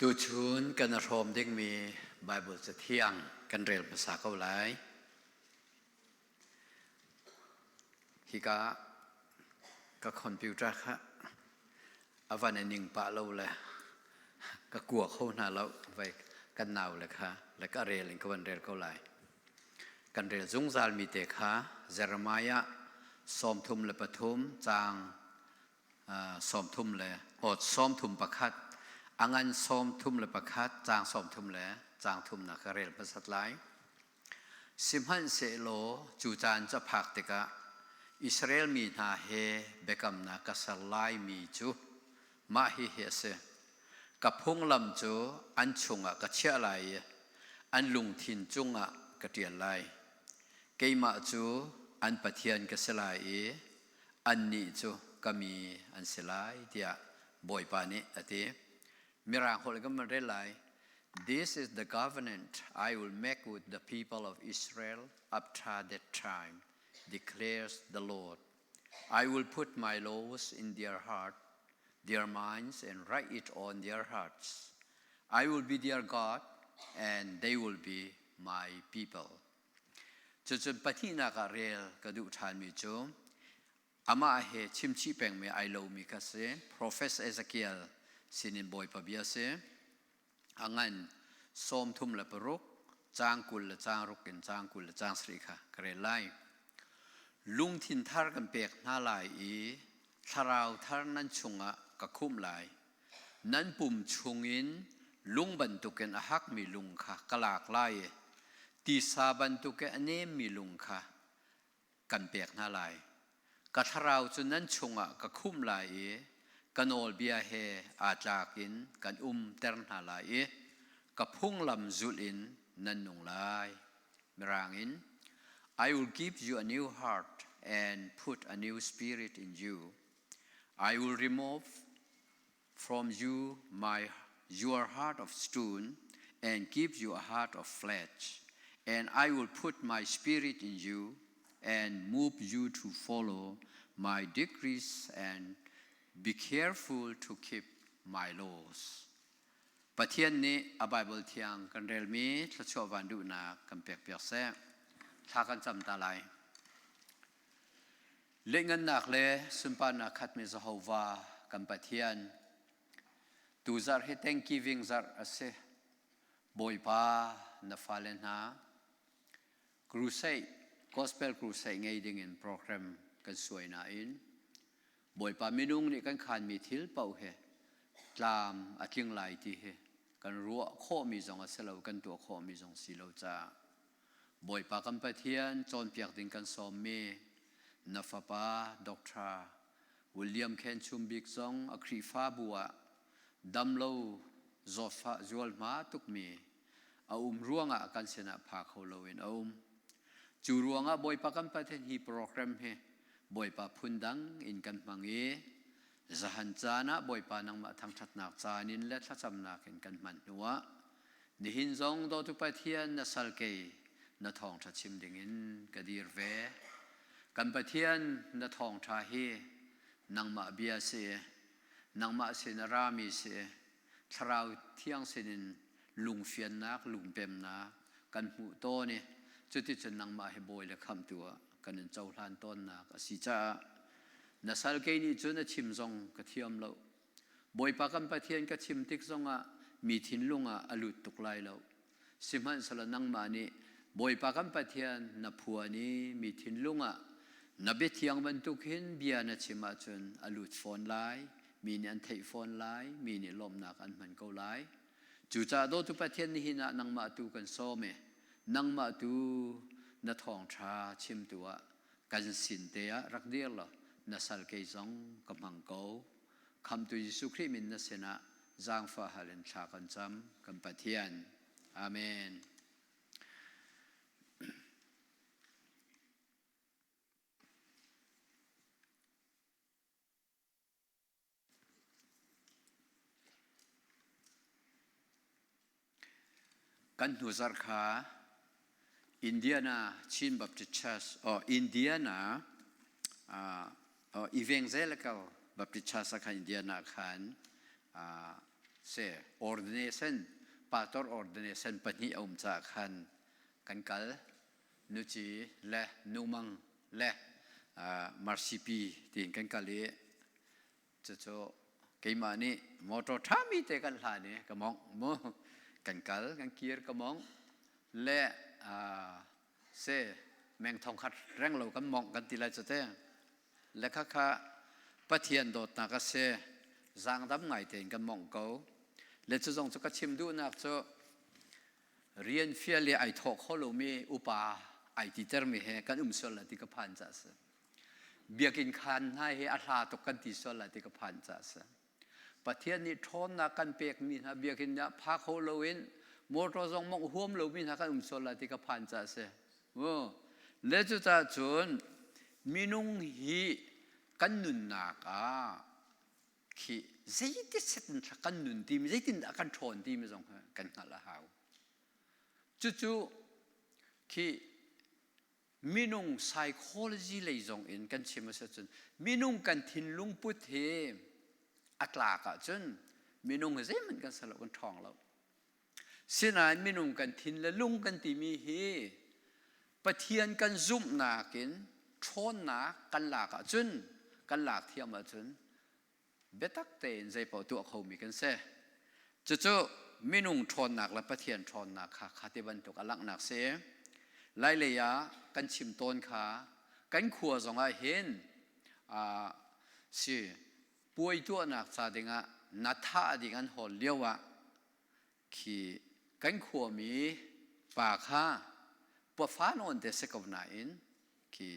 Tuchun kan i hrawm dingmi Baibal Cathiang kan rel hmasa ko lai. Hika ka computer kha a van i ning pah lo le ka kua kho hna lo vai kan nau le kha le ka rel in ka van rel ko lai. Kan rel zungzal mi te kha Jeremiah 33 caang 31 a ngan 31 caang 30 le caang thumnak ka rel hmasat lai. Sihmanhsehlaw cu caan cu a phak tikah Israel mi hna he biakamnak ka ser laimi cu mah hihi a si. Ka phunglam cu an chungah ka chiah lai i an lungthin cungah ka ṭial lai. Keimah cu an Pathian ka si lai i annih cu ka mi an si lai tiah Bawipa nih a ti. Mirang holh in kan van rel lai. This is the covenant I will make with the people of Israel after that time, declares the Lord. I will put my laws in their heart, their minds, and write it on their hearts. I will be their God, and they will be my people. Cucun pahnihnak ah rel ka duh ṭhanmi cu amah he chimchih pengmi ai lomi kha si. Profet Ezekiel sinin Bawipa bia si. A ngan 36, caang 20 le caang ruk in caang 20 le caang sarih kha ka rel lai. Lungthin thar kan pek hna lai i thlarau thar nan chungah ka khumh lai. Nan pum chungin lung bantukin a hakmi lung kha ka lak lai i tisa bantukin a nemmi lung kha kan pek hna lai. Ka thlarau cu nan chungah ka khumh lai i ka nawlbia he aa tlak in kan umter hna lai i ka phunglam zulh in nan nung lai. Mirang in, I will give you a new heart and put a new spirit in you. I will remove from you my, your heart of stone and give you a heart of flesh. And I will put my spirit in you and move you to follow my decrees and be careful to keep my laws. Pathian nih a Bible thiang kan relmi thluachuah van duhnak kan pek piak seh. Thla kan cam ta lai. Lianhngannak le sunparnak khatmi Jehovah kan Pathian, tuzarh hi Thanksgiving zarh a si. Bawipa na fale hna crusade, gospel crusade ngei dingin program kan suai nain Bawipa minung nih kan khanmi thil paoh hi tlam a tling lai ti hi kan ruah khawhmi zong a si lo, kan tuah khawhmi zong si lo caah Bawipa kan Pathian cawnpiak ding kan sawmmi na fapa Dr. William Khen Chum Bik zong a Khrihfabu ah damlo zawtfah zualhma tukmi a um ruangah kan sinah pha kho loin a um. Cu ruangah Bawipa kan Pathian hi program hi Bawipa phundang in kan hmang i zahan caan ah Bawipa nangmah thangṭhatnak caan in le thlacamnak in kan hman hnuah Nihin zong dawtu Pathian na sal kei na thawngṭha chim dingin ka dir ve. Kan Pathian na thawngṭha hi nangmah bia si, nangmah sin a rami si, Thlarau Thiang sinin lungfiannak, lungpemnak kan hmuh tawn i cuticun nangmah hi bawi le khamhtu ah kan in cohlan tawnnak a si caah na sal kei nih cun a chim zong ka thiam lo. Bawipa kan Pathian ka chim tik zongah mi thinlung ah a lut tuk lai lo. Sihmanhsehlaw nangmah nih Bawipa kan Pathian na phuan i mi thinlung ah na biathiang bantuk hin bia na chim ahcun a lut fawn lai, mi nih an theih fawn lai, mi nih lawmhnak an hman ko lai. Cucaah dawtu Pathian nihin ah nangmah tu kan sawm i nangmah tu na thawngṭha chimtu ah kan sin te ah rak dir law na sal kei zong ka hmang ko. Khamtu Jesuh Khrih min na sinah zaangfah hal in thla kan cam, kan Pathian. Amen. Kan hnu zarh kha Indiana Chin Baptist Church or Indiana Evangelical Baptist Church ah khan Indiana khan. Se ordination pastor ordination pahnih a um caah khan kan kal. Nuci le numang le Marsipi tiin kan kal i cucu keimah nih motor ṭhami te kan hlan i ka mongh mu kan kal kan kir ka mongh le se meng thong khat reng lo kan mongh kan ti lai cu te le khakha Pathian dawtnak a si zaangdam ngai tein kan mongh ko le cu zong cu ka chim duhnak cu rian fial i ai thawh kho lomi upa ai titermi he kan um sual lai ti ka phan ca si biakinn khaan hna hi a hla tuk kan ti sual lai ti ka phan ca si Pathian nih ṭhawnnak kan pekmi hna biakinn ah pha kho loin motor zong mongh huam lomi hna kan um sual lai ti ka phan ca si. Le cucaah cun minung hi kan nunnak ah khi zeiti set in kan nun timi zeitindah kan ṭhawn timi zong kan hngalh a hau. Cucu khi minung psychology lei zong in kan chim a si cun minung kan thinlung put hi a tlak ahcun minung hi zeihmanh kan ser lo kan ṭhawng lo. Sinain minung kan thin le lung kan timi hi Pathian kan zumhnak in ṭhawnnak kan lak ahcun kan lak thiam ahcun biatak tein zeipaoh tuah khomi kan si. Cucu minung ṭhawnnak le Pathian ṭhawnnak kha kha ti bantuk a langhnak si. Lailei ah kan chim tawn kha kan khua zongah hin si puai tuahnak ca dingah na thah ding an hawl lio ah khi kan khuami pa kha pafa nawn te si ko nain khi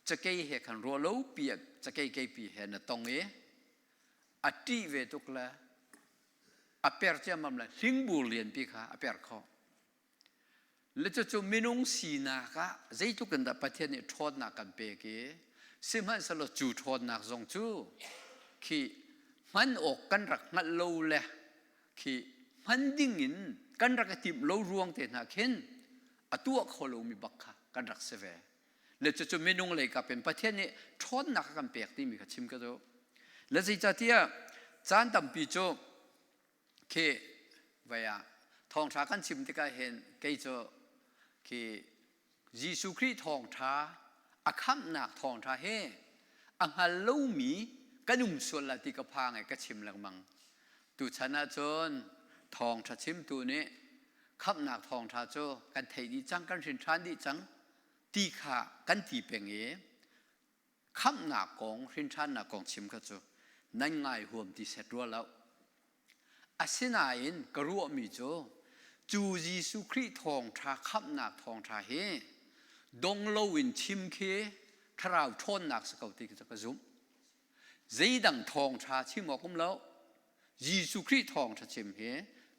cakei he khan rualo pi cakei keipi he na tong i a ṭih ve tuk le a per ciammam le hlingbur lianpi kha a per khawh. Le cucu minung sinak ah zeitluk in dah Pathian nih ṭhawnnak kan pek i sihmanhsehlaw cu ṭhawnnak zong cu khi hman awk kan rak hngalh lo le khi hman ding in kan rak i timh lo ruang te hna khin a tuah kho lomi bak kha kan rak si ve. Le cucu minung lei kap in Pathian nih ṭhawnnak a kan pek timi kha chim ka duh. Le zeicahtiah caan tampi cu khi vai ah thawngṭha kan chim tikah hin kei cu khi Jesuh Khrih thawngṭha a khamhnak thawngṭha he a hngal lomi kan um sual la ti ka phang i ka chim lengmang. Tuchan ahcun thawngṭha chimtu nih khamhnak thawngṭha cu kan theih dih cang, kan hrin ṭhan dih cang ti kha kan ti peng i khamhnak kong, hrinṭhannak kong chim kha cu nan ngai huam ti set rua lo. Asinain ka ruahmi cu cu Jesuh Khrih thawngṭha khamhnak thawngṭha hi dong loin chim khi thlarau ṭhawnnak si ko ti khi cu ka zumh. Zeidang thawngṭha chim awk um lo. Jesuh Khrih thawngṭha chim hi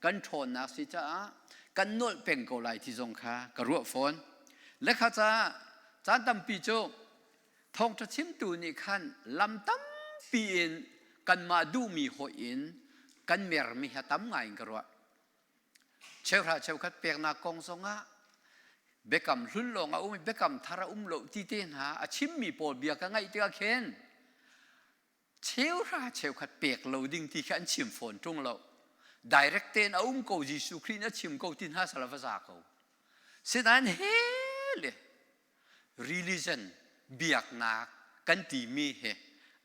kan ṭhawnnak si caah kan nolh peng ko lai ti zong kha ka ruah fawn. Lekha caah caan tampi cu thawngṭha chimtu nih khan lam tampi in kanmah duhmi hawih in kan mermi hi a tam ngai in ka ruah. Cheuhra cheukhat peknak kong zongah biakam hlun lawng a um i biakam thar a um lo ti te hna a chimmi pawl bia ka ngaih tikah khin cheuhra cheukhat pek lo ding ti khi an chim fawn ṭung lo. Direct tein a um ko Jesuh Khrih nih a chim ko ti hna sala va za ko. Sinain he le religion biaknak kan timi hi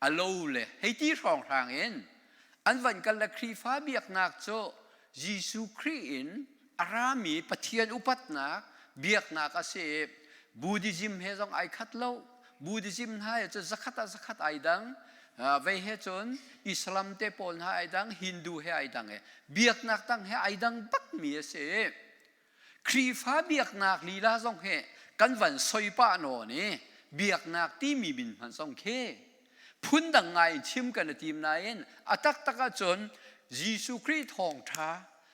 a lo le hei ti hrawnghrang in an van kal le Khrihfa biaknak cu Jesuh Khrih in a rami Pathian upatnak biaknak a si i Buddhism he zong ai khat lo. Buddhism hna he cun zakhat ah zakhat ai dang. Vei he cun Islam te pawl hna ai dang, Hindu he ai dang i biaknak dang he ai dang bakmi a si. Khrihfa biaknak lila zong he kan van soi pah nawn i biaknak timi min hmanh zong khi phundang ngai in chim kan i tim nain a taktak ahcun Jesuh Khrih thawngṭha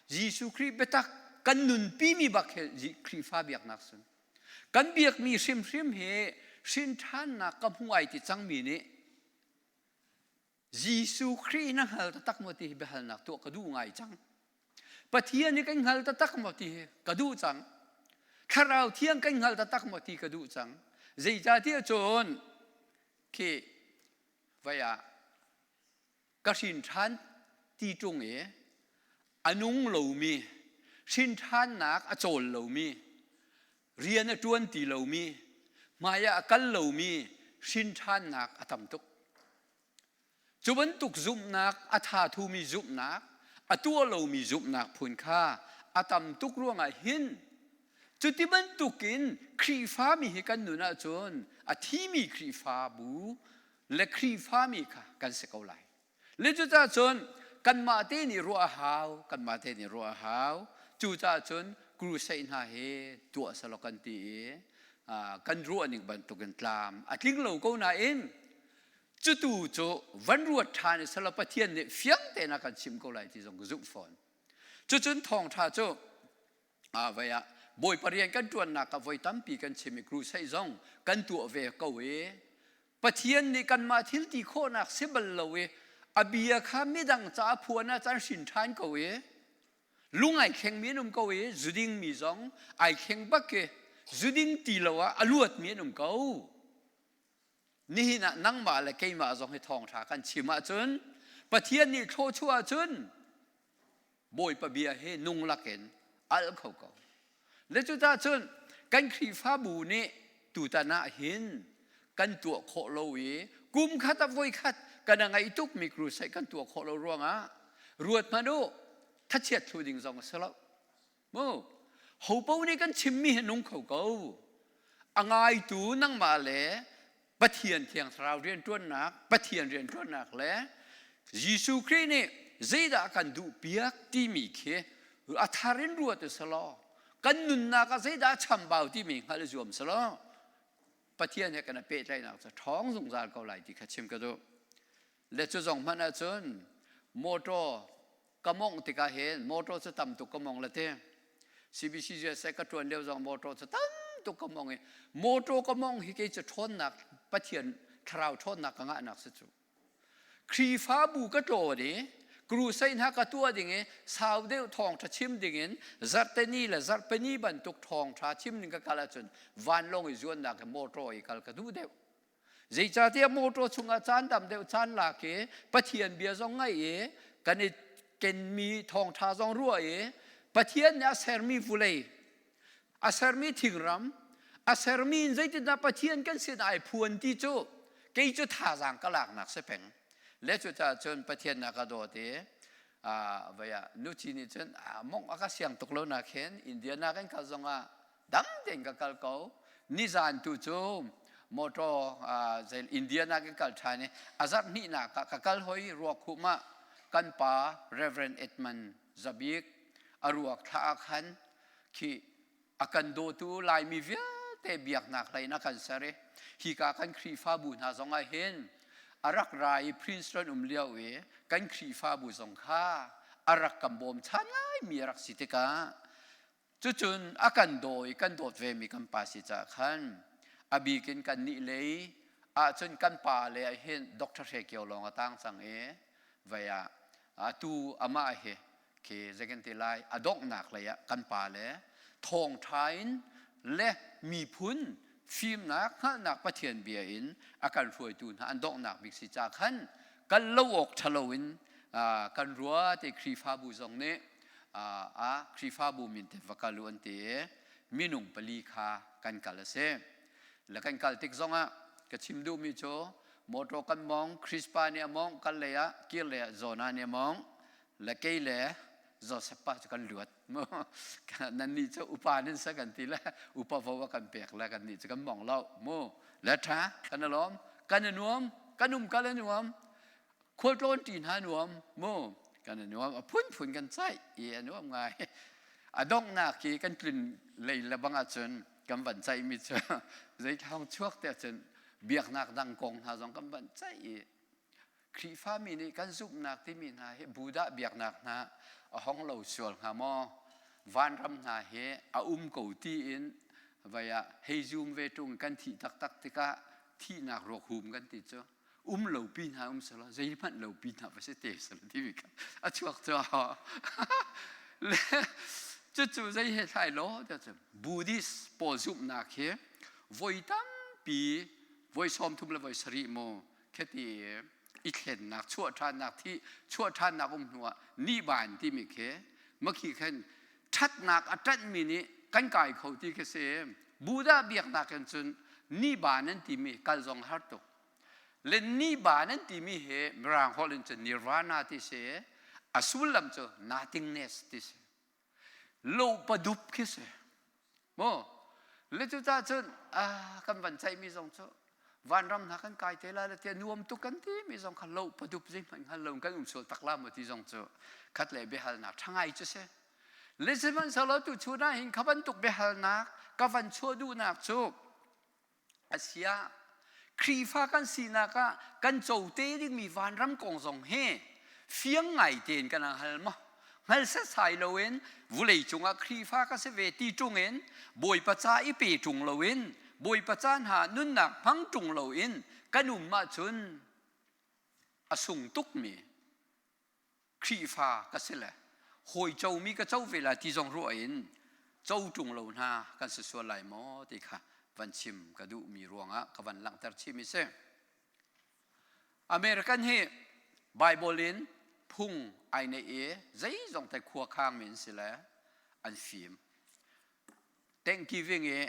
Jesuh Khrih biatak kan nunpimi bak hi Khrihfa biaknak sun kan biakmi hrimhrim hi hrinṭhannak ka hmu ai ti cangmi nih Jesuh Khrih na hngal taktak maw ti hi biahalnak tuah ka duh ngai cang. Pathian hi kan hngal taktak maw ti hi ka duh cang. Thlarau thiang kan hngal taktak maw ti ka duh cang. Zeicahtiah cun khi vai ah ka hrin ṭhan ti ṭung i. A nung lomi, hrinṭhannak a cawl lomi, rian a ṭuan ti lomi, hmai ah a kal lomi hrinṭhannak a tam tuk. Cu bantuk zumhnak, a thathumi zumhnak, a tuah lomi zumhnak phun kha a tam tuk ruangah hin cuti bantukin Khrihfami hi kan nun ahcun a thimi Khrihfabu le Khrihfami kha kan si ko lai. Le cucaah cun kanmah te nih ruah a hau, kanmah te nih ruah a hau. Cucaah cun crusade hna hi tuah selaw kan ti i kan ruah ning bantukin tlam a tling lo ko nain cutu cu van ruat ṭhan i selaw Pathian nih fiang tein a kan chimh ko lai ti zong ka zumh fawn. Cucun thawngṭha cu vai ah Bawipa rian kan ṭuannak ah voi tampi kan chim i crusade zong kan tuah ve ko i Pathian nih kanmah thil ti khawhnak si bal lo i a bia kha midang caah phuan ah caan hrin ṭhan ko i lung ai thlengmi an um ko i zuding mi zong ai thleng bak i zuding ti lo ah a luatmi an um ko. Nihin ah nangmah le keimah zong hi thawngṭha kan chim ahcun Pathian nih thluachuah ahcun Bawipa bia hi nung lakin al kho ko. Le cucah cun kan Khrihfabu nih tutan ah hin kan tuah khawh lo i kum khat ah voi khat kan a ngaih tukmi crusade kan tuah khawh lo ruangah ruat hmanh u thachiat thlu ding zong a si lo. Mu hopo nih kan chimmi hi nung kho ko. A ngaitu nangmah le Pathian Thiang Thlarau rianṭuannak, Pathian rianṭuannak le Jesuh Khrih nih zeidah a kan duhpiak timi khi a thar in ruat u selaw kan nunnak ah zeidah a chambau timi hngalh i zuam selaw Pathian he kan i pehtlaihnak cu ṭhawng zungzal ko lai ti kha chim ka duh. Le cu zong hmanh ahcun motor ka mongh tikah hin motor cu tam tuk ka mong la ti CBC USA ka ṭuan lio zong motor cu tam tuk ka mong i motor ka mong hi kei cu ṭhawnnak Pathian thlarau ṭhawnnak ka ngahnak si cu Khrihfabu ka tlawn i crusade hna ka tuah ding i sau deuh thawngṭha chim ding in zarhteni le zarhpini bantuk thawngṭha chim ding ka kal ahcun vanlawng i zuannak hi motor i kal ka duh deuh Zeicahtiah motor chungah caan tam deuh caan lak i Pathian bia zong ngaih i kan i kenmi thawngṭha zong ruah i Pathian nih a sermi vulei, a sermi thingram, a sermi in zeitindah Pathian kan sin ai phuan ti cu kei cu thazaang ka laknak si peng. Le cucaah cun Pathian na ka dawt i vai ah nuci nih cun mong a ka siang tuk lo nak hin India nak in kal zongah dam tein ka kal ko nizan tu cu motor India na kan kal ṭhan i a zarh hnihnak ah ka kal hoi ruak hum ah kan pa Reverend Edmund Zabik a ruak thla ah khan khi a kan dawtu Laimi vialte biaknak lei in a kan ser i hika kan Khrihfabu hna zong ah hin a rak ra i Princeton um lio i kan Khrihfabu zong kha a rak kan bawmchan ngaimi a rak si tikah Cucun a kan daw i kan dawt vemi kan pa si caah khan a bik in kan nih lei ahcun kan pa le ah hin Dr. Hre Kio lawng a tang cang i vei ah atu amah hi khi zei kan ti lai a donghnak lei ah kan pa le thawngṭha in le miphun fimnak hngalhnak Pathian bia in a kan hruaitu hna an donghnak bik si caah khan kan lo awk ṭhalo in kan ruat i Khrihfabu zong nih ah Khrihfabu min te va kal u an ti i minung pali kha kan kal a si. Le kan kal tik zongah ka chim duhmi cu motor kan mong, Chrispa nih a mong, kal lei ah kir lei ah Jonah nih a mong, le kei le Joseph pa cu kan luat. Nan nih cu upa nan sa kan ti le upa vo a kan pek le kan nih cu kan mong lo mu. Le ṭha kan alawm, kan a nuam, kan um kal a nuam. Khualtlawn ṭi hna nuam mu kan a nuam a phunphun kan caih i a nuam ngai a donghnak hi kan tlun lei le bang ahcun kan van caihmi cu zeithawng chuak te ahcun biaknak dang kong hna zong kan van caih i Khrihfami nih kan zumhnak timi hna hi Buddha biaknak hna a hong lo sual hnga maw vanram hna hi a um ko tiin vai ah hei zum ve ṭung kan thih taktak tikah thihnak ruak hum kan ti cu um lo pi hna um selaw zeihmanh lo pi hna va si te selaw timi kha a chuak cu le cucu zei he thlai law ti cu Buddhist pawl zumhnak hi voi tampi voi 30 le voi 70 mu kheti i thlennak chuah ṭhannak thi chuah ṭhannak um hnuah niban timi khi. Makhi khan ṭhatnak a ṭanhmi nih kan kai kho ti khi si. Buddha biaknak in cun niba nan timi kal zong har tuk. Le niba nan timi hi Mirang holh in cun nirvana ti si. A sullam cu nothingness ti si. Lo padup khi si. Mu le cucaah cun kan van ceihmi zong cu vanram hna kan kai te lai le tiah nuam tuk kan ti mi zong kha lo padup zeihmanh hngal lo kan um sual tak la maw ti zong cu khat le biahalnak ṭha ngai cu si. Le sihmanhsehlaw tu chun ah hin kha bantuk biahalnak ka van chuah duhnak cu Asia Khrihfa kan sinak ah kan co te dingmi vanram kong zong hi fiang ngai tein kan hal maw? Hngal setsai loin vulei cungah Khrihfa ka si ve ti ṭung in Bawipa ca i pe ṭung loin Bawipa ca hna nunnak hmang ṭung loin kan um ahcun a sung tukmi Khrihfa ka si le hawi comi ka co ve lai ti zong ruah in co ṭung lo hna kan si sual lai maw ti kha van chim ka duhmi ruangah ka van langhter chihmi si. American hi Bible in phung ai neih i zeizong te khua khangmi an si le an fim. Thanksgiving i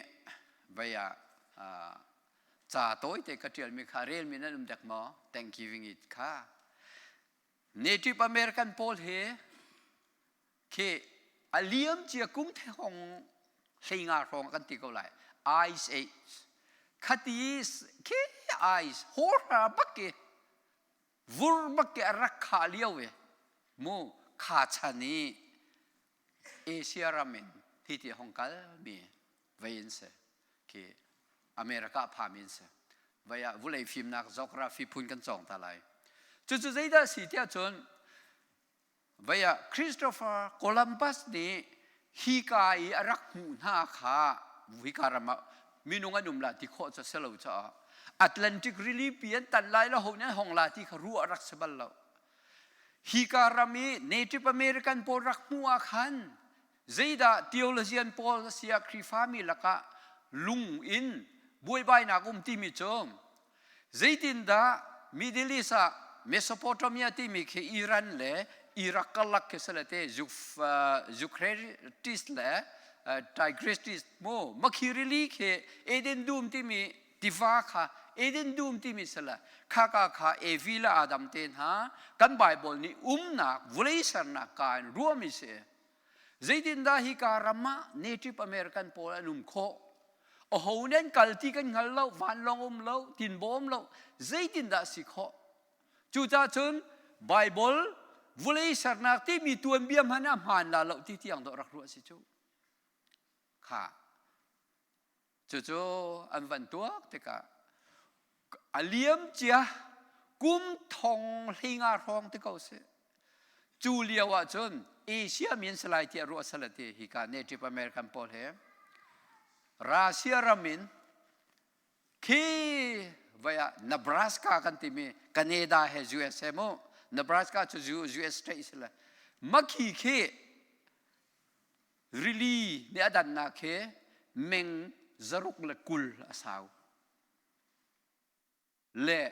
vei ah ca tawite ka ṭialmi kha relmi nan um dek maw? Thanksgiving i kha Native American pawl hi khi a liam cia kum thehong hleinga hrawng kan ti ko lai ice age khati khi ice hawhra bak ki vur bak ki a rak kha lio e mu kha chan i Asia ram in hi ti hong kal mi vei in se khi America phami an si. Vai ah vulei fimnak geography phun kan cawng ta lai. Cucu zeidah si tiah cun vai ah Christopher Columbus nih hika i a rak hmuh hna kha hika ram ah minung an um la ti khawh cu si lo caah Atlantic Rili pi an tan lai lo ho nih an hong la ti kha ruah rak si bal lo. Hika ram i Native American pawl rak hmuh ah khan Zeidah theologian pawl a si ah Khrihfami lakah lung in buaibainak um timi cu zeitindah Middle East ah Mesopotamia timi khi Iran le Iraq karlak khi sale te Euphrates le Tigris mu makhi rili khi Eden dum timi tiva kha Eden dum timi sale khaka kha Evi le Adam te hna kan Bible nih umnak vulei sernak ka in ruahmi si. Zeitindah hika ram ah Native American pawl an um khawh? Aho nih an kal ti kan hngal lo, vanlawng um lo, tinbaw um lo, zeitindah a si khawh? Cucaah cun Bible vulei sernak timi tuanbia hmanh ah hmaan la lo ti tiang dawh rak ruah si cu. Kha Cucu an van tuak tikah a liam cia kum thong hleinga hrawng ti ko sih. Cu lio ah cun Asia mi an si lai tiah ruah sal ti hika Native American pawl he Russia ram in khi vai ah Nebraska kan timi Canada he USA mu Nebraska cu US state si le makhi khi Rili nih a dannak hi meng 120 a sau. Le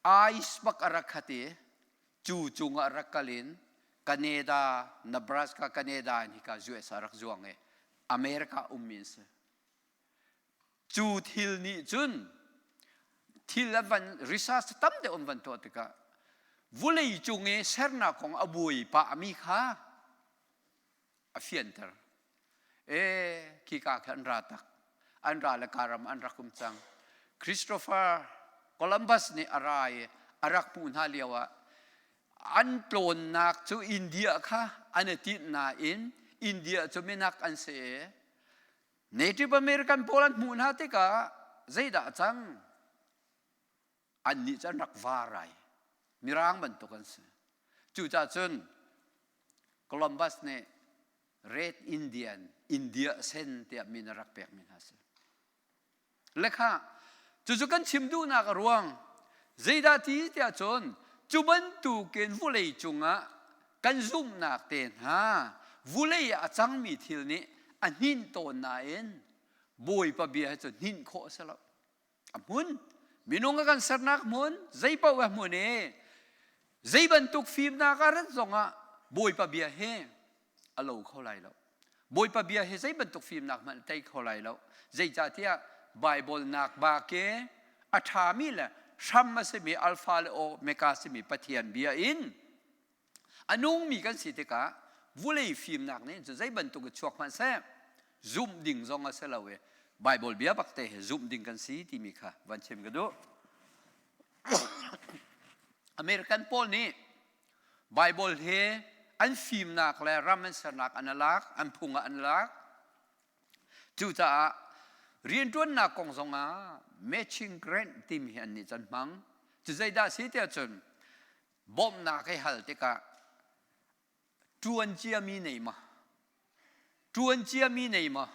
ice bak a rak khat i cu cungah rak kal in Canada, Nebraska, Canada in hika US ah rak zuang i America ummi an si. Cu thil nih cun thil an van research tam deuh an van tuah tikah vulei cung i sernak kong a buai pahmi kha a fianter. E khika kha an ra tak. An ra le karam an rak um cang. Christopher Columbus nih a ra i a rak hmuh hna lio ah an tlawnnak cu India kha an i tinh nain India cu minak an si i Native American pawl an hmuh hna tikah zeidah a cang? Annih cu an rak varai. Mirang bantuk an si. Cucaah cun Columbus nih Red Indian, India sen tiah min a rak pekmi hna si. Le kha cucu kan chim duhnak a ruang zeidah ti tiah cun cu bantukin vulei cungah kan zumhnak te hna vulei ah a cangmi thil nih a hninh tawn nain Bawipa bia hi cu hninh khawh a si lo. A hmun minung a kan sernak hmun zei paoh a hmun i zei bantuk fimnak a rat zongah Bawipa bia he a lo kho lai lo. Bawipa bia hi zei bantuk fimnak hmanh tei kho lai lo. Zeicahtiah Baibal nak ba ke a ṭhami le hram a simi Alpha le Omega simi Pathian bia in a nungmi kan si tikah vulei fimnak nih cun zei bantuk in chuak hmanh seh zumh ding zong a si lo i Baibal bia bak te hi zumh ding kan si timi kha van chim ka duh. American pawl nih Baibal hi an fimnak le ram an sernak an lak, an phung ah an lak. Cucaah rianṭuannak kong zongah matching grant timi hi an nih can hmang. Cu zeidah si tiah cun bawmhnak hei hal tikah ṭuan ciami nei ma? Ṭuan ciami nei ma?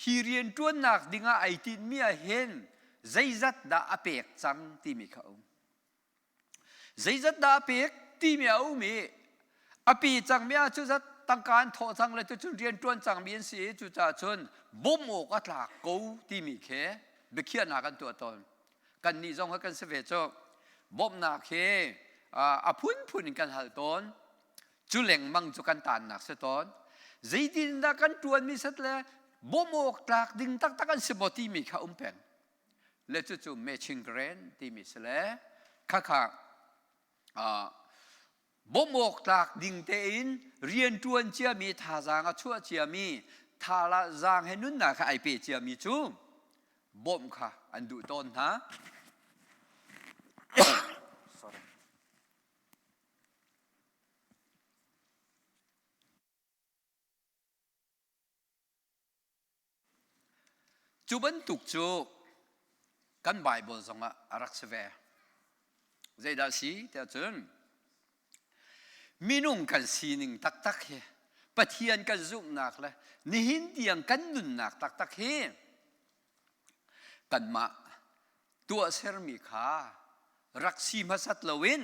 Hi rianṭuannak dingah ai tinhmi ah hin zeizat dah a pek cang timi kha a um. Zeizat dah a pek timi a um i a pe cangmi ah cuzat tangka an thawh cang le cucun rian ṭuan cangmi an si i cucaah cun bawmh awk a tlak ko timi khi biakhiahnak an tuah tawn. Kannih zong hi kan si ve cu. Bawmhnak hi a phunphun in kan hal tawn. Cu lengmang cu kan tannak si tawn. Zeitin dah kan ṭuanmi set le bawmh awk tlak ding taktak an si maw timi kha um peng. Le cucu matching grant timi si le khakha bawmh awk tlak ding tein rianṭuan ciami thazaang a chuah ciami thazaang he nunnak kha ai pe ciami cu bawmh kha an duh tawn hna. Sorry. Cu bantuk cu kan Baibal zongah a rak si ve. Zeidah a si tiah cun minung kan sining taktak hi Pathian kan zumhnak le nihin tiang kan nunnak taktak hi kanmah tuahsermi kha rak si hmasat loin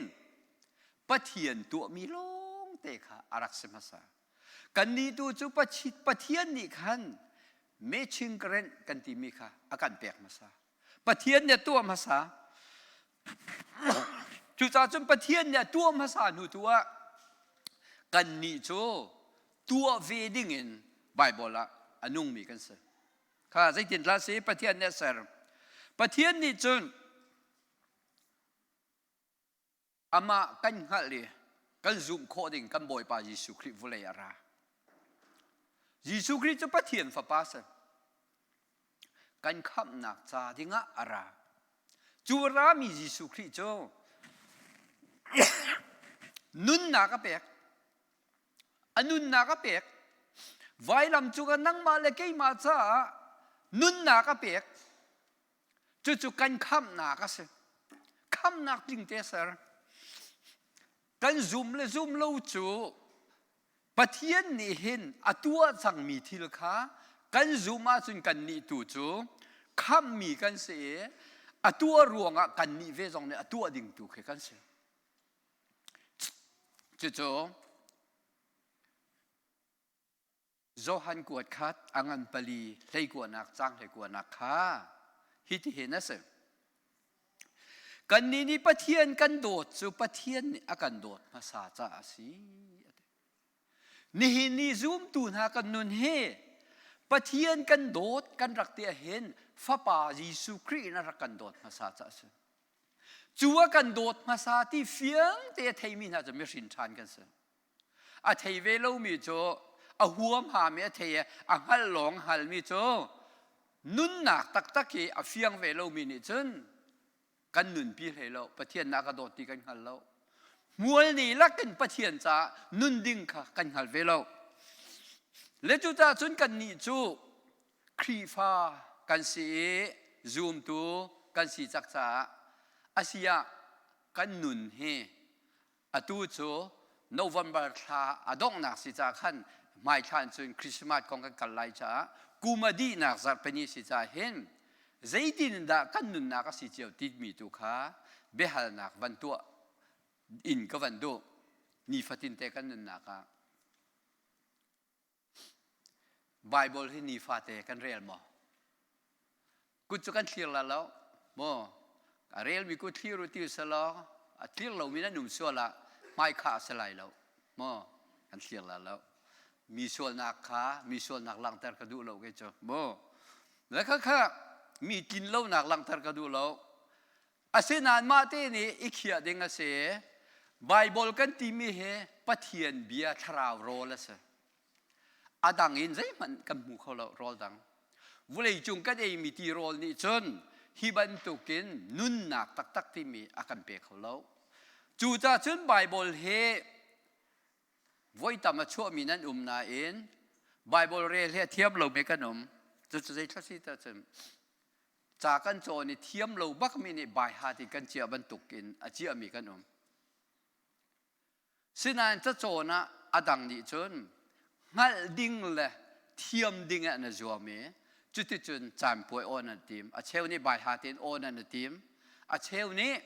Pathian tuahmi lawngte kha a rak si hmasa. Kannih tu cu Pathian nih khan matching current kan timi kha a kan pek hmasa. Pathian nih a tuah hmasa. Cucaah cun Pathian nih a tuah hmasa hnu tu ah kannih cu tuah ve ding in Baibal ah a nungmi kan si. Kha zeitin tla si Pathian nih a ser. Pathian nih cun Amah kan hngalh i kan zumh khawh ding kan Bawipa Jesuh Khrih vawlei a ra. Jesuh Khrih cu Pathian Fapa si. Kan khamhnak ca dingah a ra. Cu a rami Jesuh Khrih cu nunnak a pek. A nunnak a pek. Vailam cungah nangmah le keimah caah nunnak a pek. Cucu kan khamhnak a si. Khamhnak tlingte ser. Kan zum le zum lo cu Pathian nih hin a tuah cangmi thil kha kan zum ahcun kannih tu cu khamhmi kan si i a tuah ruangah kannih ve zong nih a tuah ding tu khi kan si. Cucu Johan kuat khat a ngan pali hleikuanak cang hleikuanak kha hitihin a si. Kannih nih Pathian kan dawt cu Pathian nih a kan dawt hmasa caah a si. Nihin ni zumtu hna kan nun hi Pathian kan dawt kan rak ti ahhin Fapa Jesuh Khrih in a rak kan dawt hmasa caah a si. Cu a kan dawt hmasa ti fiang te a theimi hna cu mihrin ṭhan kan si. A thei ve lomi cu a huamham i a thei i a hngalh lawng halmi cu nunnak taktak hi a fiang ve lomi nih cun kan nunpi hlei lo. Pathian na ka dawt ti kan hngal lo. Hmual ni lakin Pathian caah nun ding kha kan hngal ve lo. Le cucaah cun kannih cu Khrihfa kan si i zumtu kan si cak caah a si ah kan nun hi Atu cu November thla a donghnak si caah khan hmaithla in cun Christmas kong kan kal lai caah kum a dihnak zarhpini si caah hin zeitin dah kan nunnak a si cio timi tu kha biahalnak van tuah in ka van duh nifatin te kan nunnak ah Bible hi nifate kan rel maw? Kut cu kan thlir la lo. Maw? A relmi kut thlir u ti selaw a thlir lomi nan um sual ah hmai kha a si lai lo. Maw kan thlir la lo. Mi sualnak kha mi sualnak langhter ka duh lo kei cu. Maw le kha kha mi tlin lonak langhter ka duh lo. Asinain mah te nih i khiah ding a si. Baibal kan timi hi Pathian bia thlarau rawl a si. A dang in zeihmanh kan hmu kho lo rawl dang. Vawleicung kan eimi tirawl nih cun hi bantukin nunnak taktak timi a kan pe kho lo. Cucaah cun Baibal hi voi tam a chuahmi nan um nain Baibal rel hi a thiam lomi kan um. Cucu zei si ta cun ca kan cawn i thiam lo bakmi nih baihat in kan ciah bantukin a ciahmi kan um. Sinain cacawn ah a dang nih cun hngalh ding le thiam ding ah na zuam i cuticun caanpuai awn an tim. A cheu nih baiha tein awn an i tim. A cheu nih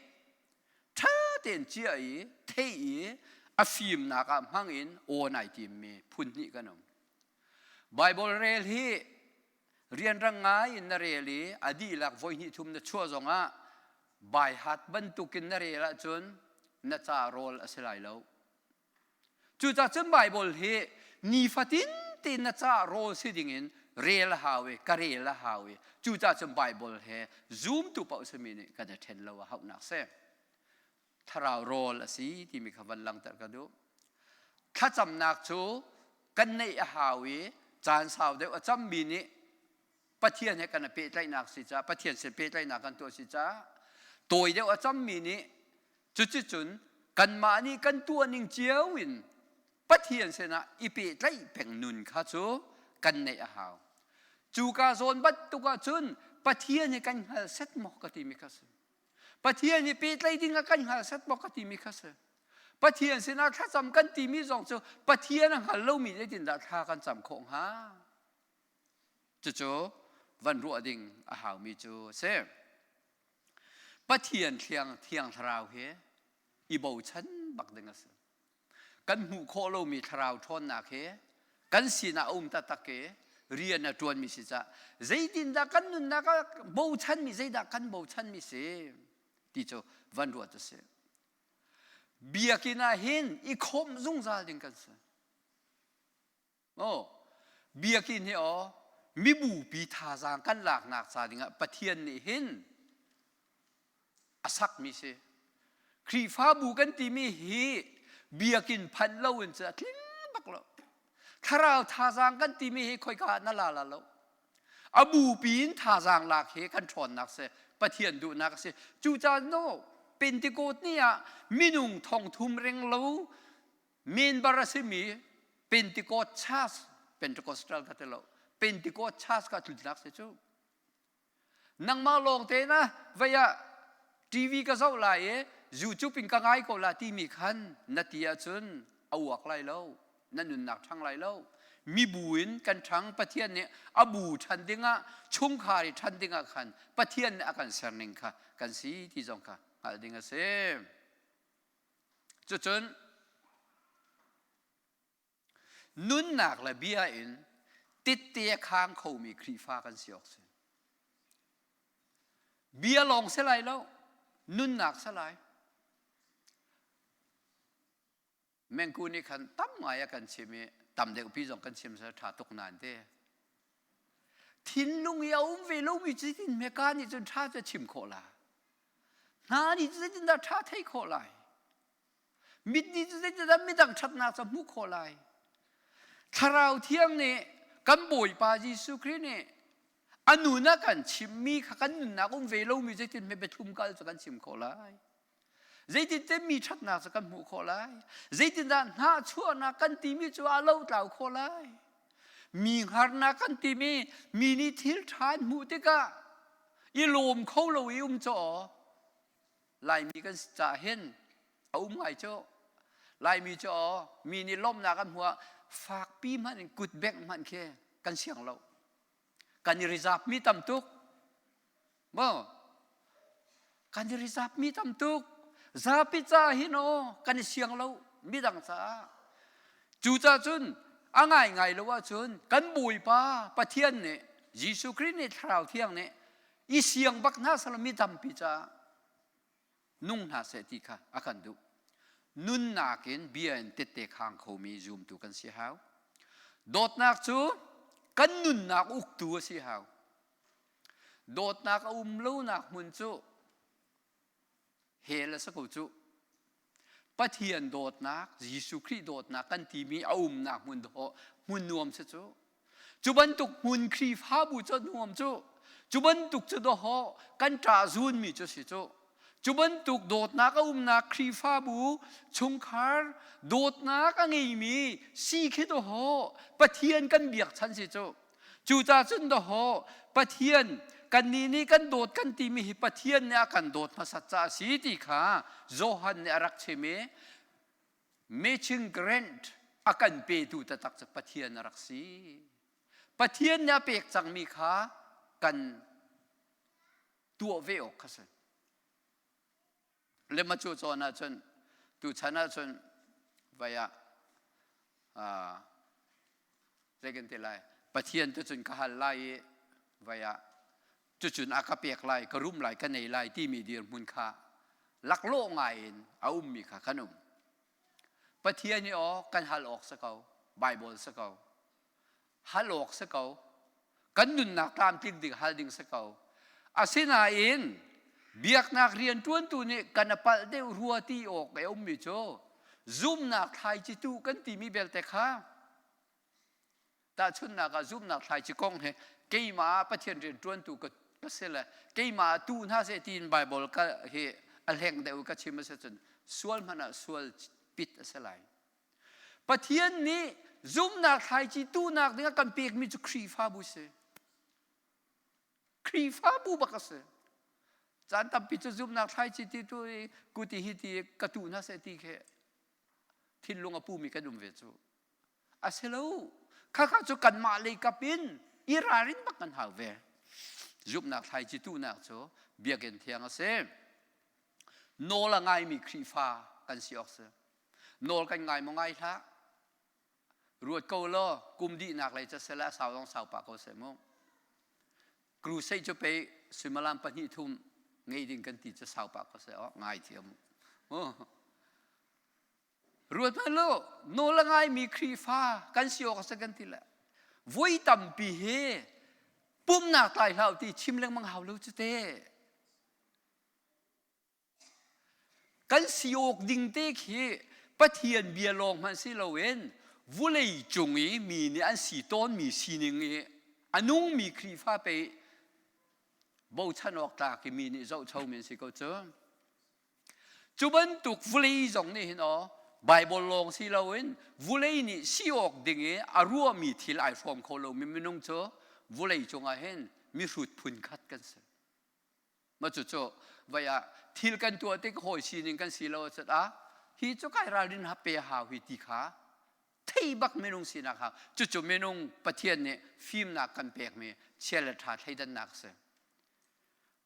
ṭha tein ciah i theih i a fimnak ah hmang in awn ai timmi phun hnih kan um. Baibal rel hi rianrang ngai in na rel i a dihlak voi hnih thum na chuah zongah baihat bantukin na rel ahcun na ca rawl a si lai lo. Cucaah cun Baibal hi nifatin tein na ca rawl si dingin rel a hau i ka rel a hau i cucaah cun Baibal he zumtu paoh simi nih kan i ṭhen lo a hauhnak si. Thlarau rawl a si timi kha van langhter ka duh. Thlacamnak cu kan neih a hau i caan sau deuh a cammi nih Pathian he kan i pehtlaihnak si caah Pathian sin pehtlaihnak kan tuah si caah tawi deuh a cammi nih cuticun kanmah nih kan tuah ning cio in Pathian sinah i pehtlaih peng nun kha cu kan neih a hau. Cu ka zawn bantuk ahcun Pathian hi kan hngal set maw ka timi kha si. Pathian hi pehtlaih ding ah kan hngal set maw ka timi kha si. Pathian sinah thlacam kan timi zong cu Pathian a hngal lomi zeitindah thla kan cam khawh hnga? Cucu van ruah ding a haumi cu a si. Pathian thiang thiang thlarau hi i bochan bak ding a si. Kan hmuh khawh lomi thlarau ṭhawnnak hi kan sinah a um taktak i rian a ṭuanmi si cah zeitindah kan nunnak ah bochanmi zeidah kan bochanmi si ti cu van ruat a si. Biakinn ah hin i khawmh zungzal ding kan si. Oh, biakinn hi aw mibupi thazaang kan laknak ca dingah Pathian nih hin a sakmi si. Khrihfabu kan timi hi biakinn phanh lo in cu a tling bak lo. Thlarau thazaang kan timi hi khoika ah na la la lo. A bupi in thazaang lak hi kan ṭhawnnak si, Pathian duhnak a si. Cucaah no, Pentecost ni ah minung thong thum reng lo Member a simi Pentecost Church, Pentecostal ka ti lo, Pentecost Church ka tlunnak si cu. Nangmah lawng te na vei ah TV ka zoh lai i YouTube in ka ngai ko la timi khan na ti ahcun a uak lai lo, na nunnak ṭhang lai lo. Mibu in kan ṭhang Pathian nih a bu ṭhan dingah chungkhar i ṭhan dingah khan Pathian nih a kan ser ning kha kan si ti zong kha hngalh ding a si. Cucun nunnak le bia in titte a khang khomi Khrihfa kan si awk si. Bia lawng si lai lo, nunnak si lai. Mengku nih khan tam ngai a kan chim i tam deuh pi zong kan chim seh ṭha tuk nain te. Thinlung i a um ve lomi cu zeitin hme ka nih cun ṭha cu chim khawh la. Hna nih cu zeitindah ṭha thei khawh lai? Mit nih cu zeitindah midang ṭhatnak cu hmuh khawh lai? Thlarau Thiang nih kan Bawipa Jesuh Khrih nih a nun a kan chimmi kha kan nunnak um ve lomi zeitin hme biathlum kal cu kan chim khawh lai? Zeitintiah mi ṭhatnak cu kan hmuh khawh lai? Zeitindah hnahchuahnak kan timi cu a lotlau khawh lai? Mi hngarnak kan timi mi nih thil ṭha an hmuh tikah i lawm kho lo i um caw Laimi kan caah hin a um ngai cu. Laimi cu mi nih lawmhnak an hmuh ah fakpi hmanh in kut bengh hmanh khi kan siang lo. Kan i rizap mi tam tuk. Maw? Kan i rizap mi tam tuk. Zapi ca hin aw kan i siang lo midang caah. Cucaah cun a ngaingai lo ahcun kan Bawipa Pathian nih Jesuh Khrih nih Thlarau Thiang nih i siang bak hna selaw mi tampi caah nung hna seh ti kha a kan duh. Nunnak in bia in tette khang khomi zumtu kan si hau. Dawtnak cu kan nunnak uktu a si hau. Dawtnak a um lonak hmun cu hell a si ko cu. Pathian dawtnak, Jesuh Khrih dawtnak kan timi a umnak hmun dawh hmun nuam si cu. Cu bantuk hmun Khrihfabu cu nuam cu. Cu bantuk cu dawh kan ṭah zunmi cu si cu. Cu bantuk dawtnak a umnak Khrihfabu chungkhar dawtnak a ngeimi si khi dawh Pathian kan biak chan si cu. Cucaah cun dawh Pathian kannih nih kan dawt kan timi hi Pathian nih a kan dawt hmasat caah a si ti kha Johan nih a rak chim i matching grant a kan petu taktak cu Pathian a rak si. Pathian nih a pek cangmi kha kan tuah ve awk kha si. Le macu cawn ahcun tuchan ahcun vai ah zei kan ti lai Pathian tu cun ka hal lai i vai ah cucun a ka pek lai ka rum lai ka nei lai timi dirhmun kha laklawh ngai in a ummi kha kan um. Pathian i aw kan hal awk si ko Bible si ko hal awk si ko kan nunnak tlamtling ding hal ding si ko asinain biaknak rianṭuantu nih kan a palh deuh rua ti awk a ummi cu zumnak thlaici tu kan timi belte kha tahchunhnak ah zumnak thlaici kong he keimah Pathian rianṭuantu ka ka si le keimah tu hna seh tiin Bible ka hi a hleng deuh ka chim a si cun sual hmanh ah sual pit a si lai Pathian nih zumnak thlaici tuhnak ding a kan pekmi cu Khrihfabu si. Khrihfabu bak a si. Caan tampi cu zumnak thlaici ti tu i kuti hi ti ka tuh hna seh ti khi thinlung a pumi kan um ve cu. A si lo. Khakha cu kanmah lei kap in i ralrin bak kan hau ve. Zumnak thlaici tuhnak cu biakinn thiang a si. Nawl a ngaimi Khrihfa kan si awk si. Nawl kan ngai maw ngai hlah. Ruat ko law kum dihnak lei ca sel ah sau zong sau pah ko seh mu. Crusade cu pei suimilam pahnih thum ngei ding kan ti cu sau pah ko seh aw ngai thiam mu. Ruat hmanh lu nawl a ngaimi Khrihfa kan si awk a si kan ti le voi tampi hi pumnak tlai hlah ti chim lengmang hau lo cu te. Kan si awk ding te khi Pathian bia lawng hmanh si loin vulei cung i mi nih an si tawnmi sining i a nungmi Khrihfa pei bochan awk tlak i mi nih zohchomi an si ko cu. Cu bantuk vulei zong nih hin aw Bible lawng si loin vulei nih si awk ding i a ruahmi thil ai hrawm kho lomi minung cu vulei cungah hin mihrut phun khat kan si. Mah cucu vai ah thil kan tuah tik hawi sining kan si lo ahcun ah hi cu kai ralrin ha pe hau hi ti kha thei bak minung sinak hau. Cucu minung Pathian nih fimnak kan pekmi chia le ṭha thleidannak a si.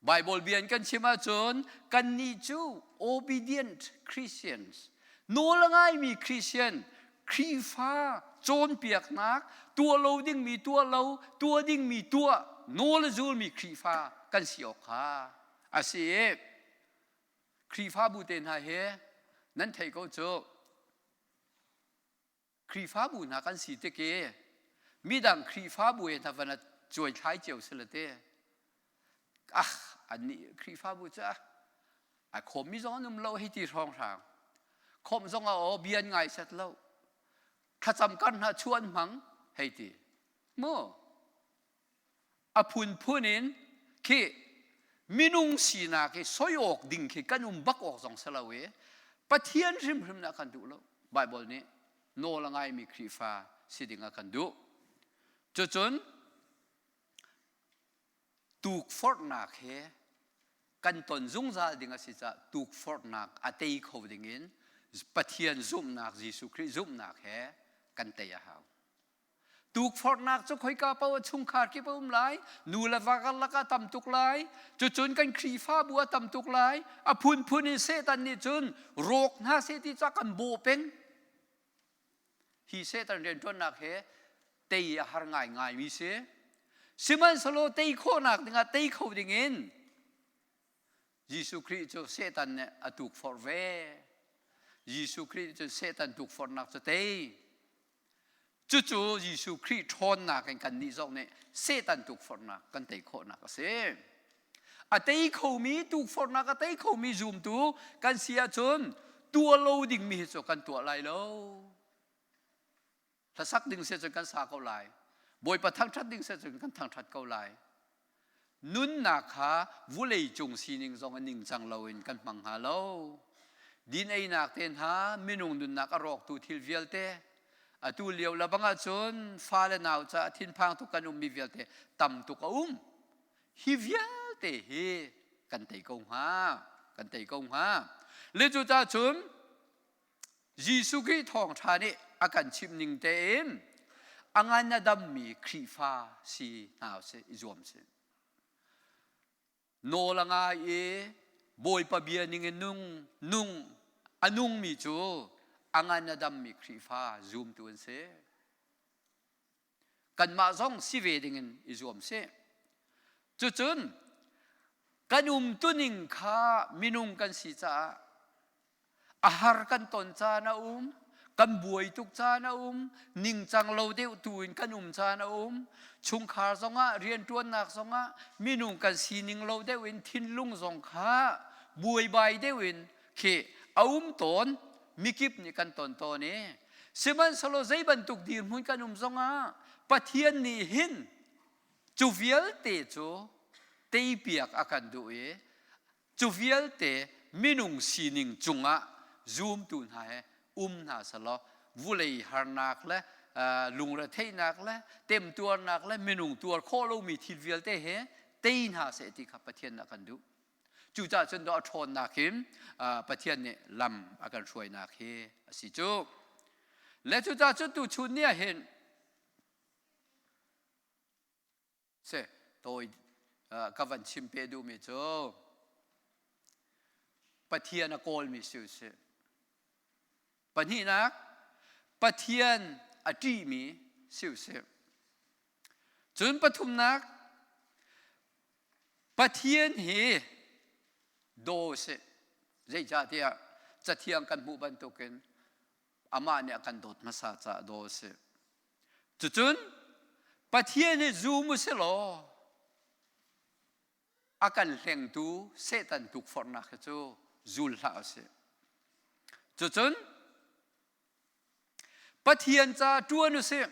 Bible bia in kan chim ahcun kannih cu obedient Christians nawl a ngaimi Christian Khrihfa cawnpiaknak tuah lo dingmi tuah lo, tuah dingmi tuah, nawl a zulmi Khrihfa kan si awk kha a si i Khrihfabu te hna he nan theih ko cu Khrihfabu hna kan si tik i midang Khrihfabu he hna van cuai thlai cio si le te ah annih Khrihfabu cu ah a khawmmi zong an um lo hei ti hrawnghrang khawmh zong ah aw bia an ngai set lo thlacam kar hna chu an hmang hei ti mu a phunphun in khi minung sinak i soi awk ding khi kan um bak awk zong si lo i Pathian hrimhrim na kan duh lo Bible nih nawl a ngaimi Khrihfa si ding a kan duh cucun tukforhnak he kan ton zungzal ding a si caah tukforhnak a tei kho ding in Pathian zumhnak Jesuh Khrih zumhnak he kan tei a hau. Tukforhnak cu khoika paoh ah chungkhar kip a um lai, nu le va karlak ah tam tuk lai, cucun kan Khrihfabu a tam tuk lai, a phunphun in Satan nih cun rawk hna seh ti ca kan bawh peng. Hi Satan rianṭuannak he tei a har ngaingaimi si. Sihmanhsehlaw tei khawhnak dingah tei kho dingin Jesuh Khrih cu Satan nih a tukforh ve. Jesuh Khrih nih cun Satan tukforhnak cu tei. Cucu Jesuh Khrih ṭhawnnak in kannih zong nih Satan tukforhnak kan tei khawhnak a si. A tei khomi tukforhnak a tei khomi zumtu kan si ahcun tuah lo dingmi hi cu kan tuah lai lo. Hlasak ding si cun kan sa ko lai. Bawipa thangṭhat ding si cun kan thangṭhat ko lai. Nunnak kha vulei cung sining zong a ningcang loin kan hmang hnga lo. Din einak te hna minung nunnak a rawktu thil vialte atu lio le bang ahcun fa le nau caah thinphang tuk kan ummi vialte tam tuk a um. Hi vialte hi kan tei ko hnga. Kan tei ko hnga. Le cucaah cun Jesuh Khrih thawngṭha nih a kan chimh ning tein a ngan a dammi Khrihfa si hna usih, i zuam sih. Nawl a ngai i Bawipa bia ning in nung, nung a nungmi cu a ngan a dammi Khrihfa zumtu an si. Kanmah zong si ve dingin i zuam sih. Cucun kan umtuning kha minung kan si caah A har kan ton caan a um, kan buai tuk caan a um, ningcang lo deuh tu in kan um caan a um. Chungkhar zongah, rianṭuannak zongah minung kan sining lo deuh in thinlung zong kha buaibai deuh in khi a um tawn. Mikip nih kan ton tawn i sihmanhsehlaw zei bantuk dirhmun kan um zongah Pathian nih hin cu vialte cu teipiak a kan duh i Cu vialte minung sining cungah zumtu hna he um hna selaw vulei harnak le lungretheihnak le temtuarnak le minung tuar khawh lomi thil vialte he tei hna seh ti kha Pathian nih a kan duh. Cucaah cun dawh a ṭhawnnak in Pathian nih lam a kan hruainak hi a si cu. Le cucaah cun tuchun ni ah hin Si, tawi ka van chim pe duhmi cu Pathian a kawlmi si usih. Pahnihnak, Pathian a ṭihmi si usih. Cun pathumnak, Pathian hi daw usih. Zeicahtiah Cathiang kan hmuh bantukin amah nih a kan dawt hmasa caah daw usih. Cucun Pathian hi zum u si law a kan hlengtu Satan tukforhnak hi cu zul hlah u sih. Cucun Pathian ca ṭuan u sih.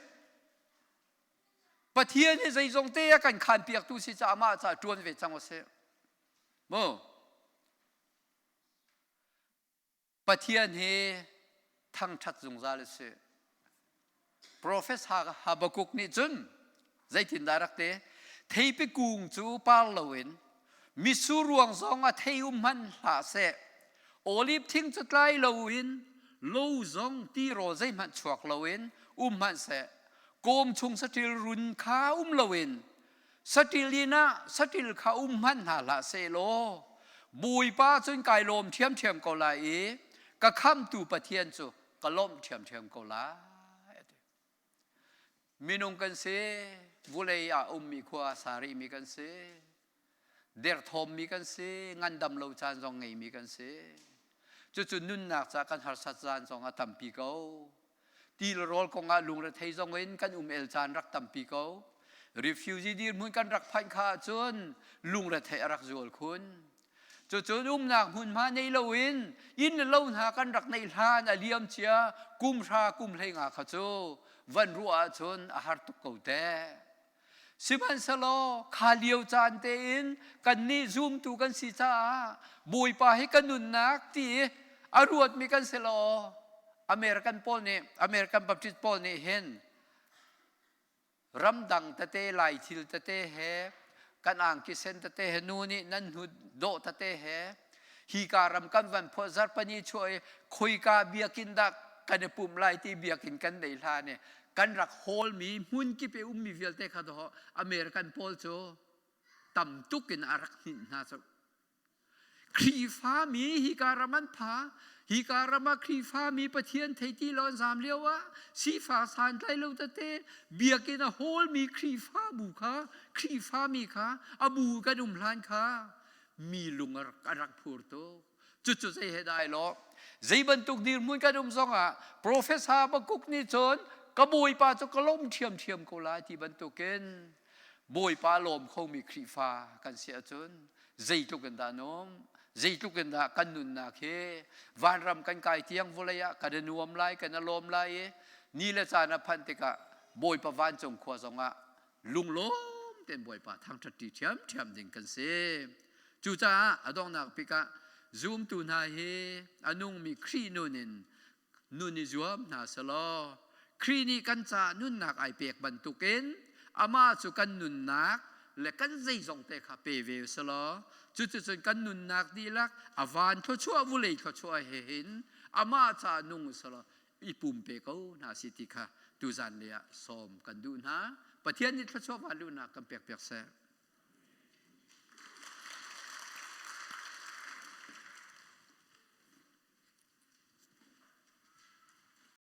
Pathian hi zeizong te a kan khanpiaktu si caah amah ca ṭuan ve cang u sih. Mu. Pathian hi thangṭhat zungzal a si. Profet Habakkuk nih cun zeitindah rak ti? Theipi kung cu par loin mitsur ruang zong a thei um hmanh hlah seh. Olive thing cu tlai loin lo zong tirawl zeihmanh chuak loin um hmanh seh. Kawm chung saṭil run kha um loin Saṭil inn ah saṭil kha um hmanh hna hlah sehlaw Bawipa cun kai lawm ṭhiamṭhiam ko lai i ka khamhtu Pathian cu ka lawmh ṭhiamṭhiam ko lai. Minung kan si, vulei ah ummi khua sa rihmi kan si, derthawmmi kan si, ngandam lo caan zong ngeimi kan si. Cucu nunnak ca kan harsat caan zong a tampi ko. Ti le rawl kongah lungrethei zong in kan um el caan rak tampi ko. Refugee dirhmun kan rak phanh kha ahcun lungrethei a rak zual khun. Cucun umnak hmunhma nei loin inn le lo hna kan rak neih hlan a liam cia kum hra kum hlei nga kha cu van ruah ahcun a har tuk ko teh. Sihmanhsehlaw kha lio caan tein kannih zumtu kan si caah Bawipa hi ka nunnak ti i a ruatmi kan si law American pawl nih American Baptist pawl nih hin ramdang tete lai thil tete he kan angki sen tete he nu nih nan hnu dawh tete he hika ram kan van phuah zarpani chuah i khoika biakinn dah kan i pumh lai ti biakinn kan nei hlan i kan rak hawlmi hmunkip i ummi vialte kha dawh American pawl cu tam tuk in a rak hninh hna cu. Khrihfami hika ram an pha, hika ram ah Khrihfami Pathian thei ti lo an zam lio ah sifak santlai lo tete biakinn a hawlmi Khrihfabu kha Khrihfami kha a bu kan um hlan kha mi lung a rak phur tuk. Cucu zei he dah ai lawh? Zei bantuk dirhmun kan um zongah Professor Habakkuk nih cun ka Bawipa cu ka lawm ṭhiamṭhiam ko lai ti bantukin Bawipa lawm khomi Khrihfa kan si ahcun zeitluk in dah nung, zeitluk in dah kan nunnak hi vanram kan kai tiang vawlei ah kan i nuam lai, kan i lawm lai i ni le caan a phanh tikah Bawipa vancung khua zongah lunglawm tein Bawipa thangṭhat ṭi ṭhiamṭhiam ding kan si. Cucaah a donghnak bik ah zumtu hna hi a nungmi Khrih nun in nun i zuam hna selaw Khrih nih kan caah nunnak ai pek bantukin amah cu kan nunnak le kan zeizong te kha pe ve selaw cuticun kan nunnak dihlak a van thluachuah vulei thluachuah he hin amah caah nung selaw i pumpe ko hna si ti kha tuzan lei ah sawm kan duh hna. Pathian nih thluachuah van luhnak kan pek piak seh.